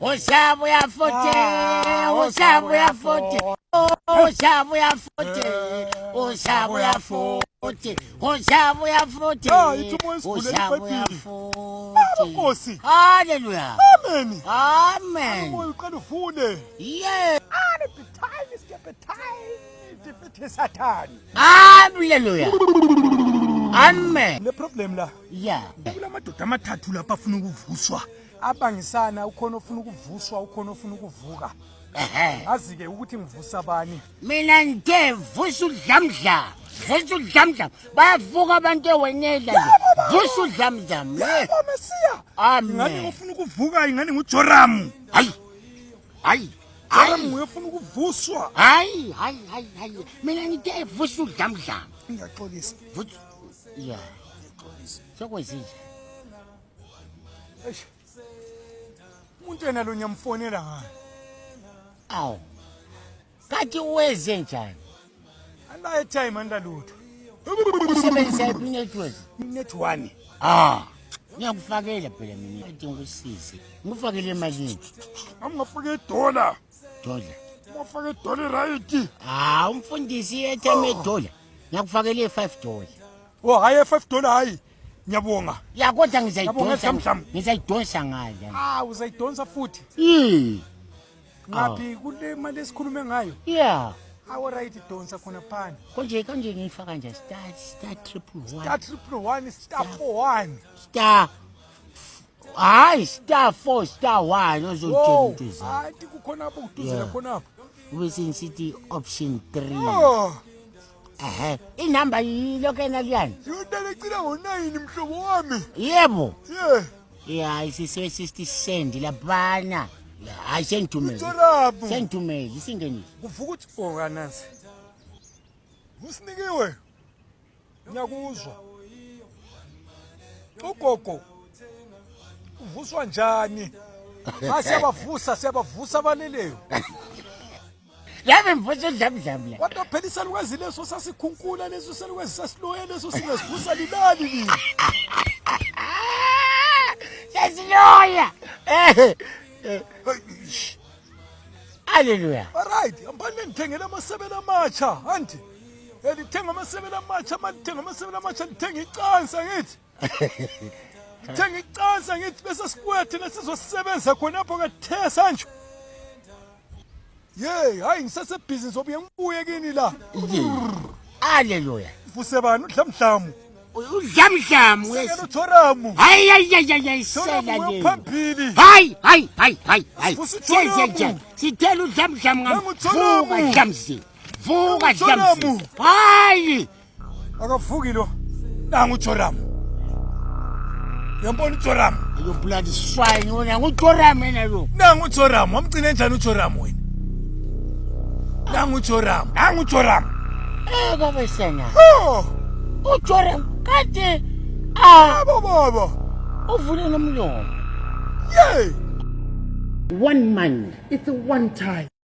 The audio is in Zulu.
Usabuya futhi, usabuya futhi, usabuya futhi, usabuya futhi, usabuya futhi, Ah, ithi umoya usivulele usabuya iBhayibheli. futhi. Nkosi. Hallelujah. Amen. Amen. Umoya uqala uvule. Yeah. Sathane. Hallelujah. Amen. Le problem la. Yeah. Kulamadoda amathathu lapha afuna ukuvuswa. Abangisana ukhona ofuna ukuvuswa, ukhona ofuna ukuvuka. Ehhe. Ngazi ke ukuthi ngivusa bani. Mina ngithe vusa udlamdlam. Vusa udlamdlam. Bayavuka abantu ewenela nje. Vusa udlamdlam. Yebo Mesiya. Amen. Ingane ngofuna ukuvuka, ingane nguJoramu. Hayi. Hayi. Joramu Hayi. nguye ofuna ukuvuswa. Hayi, hayi, hayi, hayi. Mina ngithe vusa udlamdlam. Ngiyaxolisa. Vusa. Yeah. Sokwenzinje. Eish. Umuntu yena lo ngiyamfonela ngani? Awu. Kathi weze njani? Anaye time andalutho. Usebenzisa iphi network? Net 1. Ah. Ngiyakufakela phela mina. Athi ngikusize. Ngikufakele emalini. Amngafaka idola. Dola. Ungafaka idola right. Ah, umfundisi airtime edola. Ngiyakufakela i-5 dollar. Oh hayi, 5 dollar hayi. Ngiyabonga. Ya, kodwa Ngiyabonga, ngizayidonsa. Dlamdlam. Ngizayidonsa ngale. Ah, uzayidonsa futhi. Yee. Ngaphi kule mali esikhulume ngayo? Yeah. Awu right, donsa khona phana. Konje kanje ngiyifaka nje *111. *111 *41. Star, hayi, *4 *1 ozotshela Wow. into zakho. Hayi, kukhona apho kuduzela khona apho. Ube sengisithi option 3. Oh, Ehe, inamba yilokho enaliyani. Yonke lecina ngo9 mhlobo wami. Yebo. Yeah. Ya, isisiwe sithi send laphana. Ya, hayi, sengithumele. Joramu. Sengithumele isingenise. Kuvuka uthi oh kanansi. Usinikiwe. Ngiyakuzwa. Ugogo. Uvuswa njani? Ha, siyabavusa, siyabavusa abaleleyo. Yabe mvusa udlamdlam la. Kodwa phela isalukazi leso sasikhunkula, leso salukazi sasiloya, leso singasivusa lilali nini. Sesiloya. Eh. Hallelujah. Alright, ambani nithengele amasebela amatsha, anti. Elithenga amasebela amatsha, malithenga amasebela amatsha, lithenga icansi ngithi. Lithenga icansi ngithi bese sibuya thina sizosebenza khonapho kathesa nje. Yey, hayi, ngisasebhizi, ngizobuye ngibuye kini la. Hallelujah. Vuse bani? Udlamdlamu. Udlamdlam. Sekela uJoramu. Hayi, hayi, hayi, hayi, sela Joramu le. phambili. Hayi, hayi, hayi, hayi, hayi. Sivusa uJoramu. Senze sithela udlamdlam ngam. Nangu uJoramu. Vuka dlamzi. Vuka Nangu uJoramu. dlamzi. Hayi. Akavuki lo. Nangu uJoramu. Uyambona uJoramu? You bloody swine, wena nguJoram yena lo. Nangu uJoramu, wamgcine njani uJoramu wena? Nangu uJoramu, nangu uJoramu. Eh, baba sena. Oh, uJoram kade ah baba baba. Uvule nomlomo. Yey. One man. It's a one time.